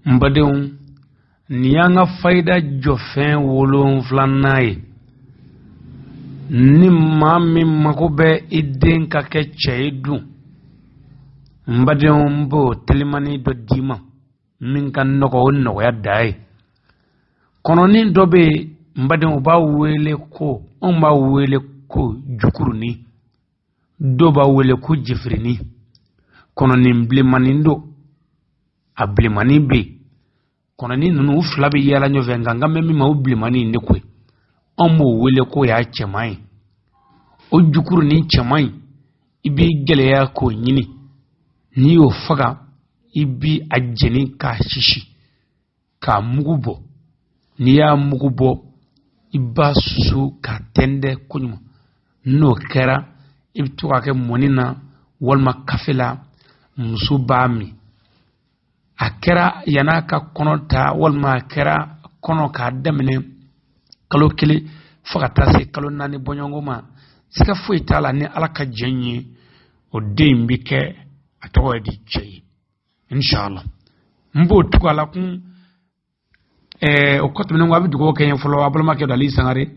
N badenw, nin y'an ka fayida jɔfɛn wolonfilanan ye. Ni maa min mako bɛ i den ka kɛ cɛ ye dun, n badenw, n b'o telimani dɔ d'i ma min ka nɔgɔ, o nɔgɔya da ye. Kɔnɔnin dɔ bɛ yen, n badenw, u b'a wele ko, anw b'a wele ko jukurunin, dɔw b'a wele ko jefirinin. Kɔnɔnin bilenmanin don, a bilenmanin bɛ yen. Kɔnɔnin ninnu, u fila bɛ yaala ɲɔgɔn fɛ, nka n kan bɛ min ma, o bilenmanin de koyi, anw b'o wele k'o y'a cɛman ye. O jukurunin cɛman in, i b'i gɛlɛya k'o ɲini. N'i y'o faga, i bi a jeni k'a sisi k'a mugu bɔ. N'i y'a mugu bɔ, i b'a susu k'a tɛntɛn koɲuman. N'o kɛra, i bɛ to k'a kɛ mɔni na walima kafe la, muso b'a min. A kɛra yann'a ka kɔnɔ ta walima a kɛra kɔnɔ k'a daminɛ kalo 1 fo ka taa se kalo 4 bɔɲɔgɔnko ma, siga foyi t'a la, ni Ala ka jɛn ye, o den in bɛ kɛ, a tɔgɔ ye di, cɛ ye, inshallah. N b'o tugu a la kun. O kɔ tɛmɛnen kɔ, a bɛ dugawu kɛ n ye fɔlɔ. A balimakɛ don, Ali Sangare.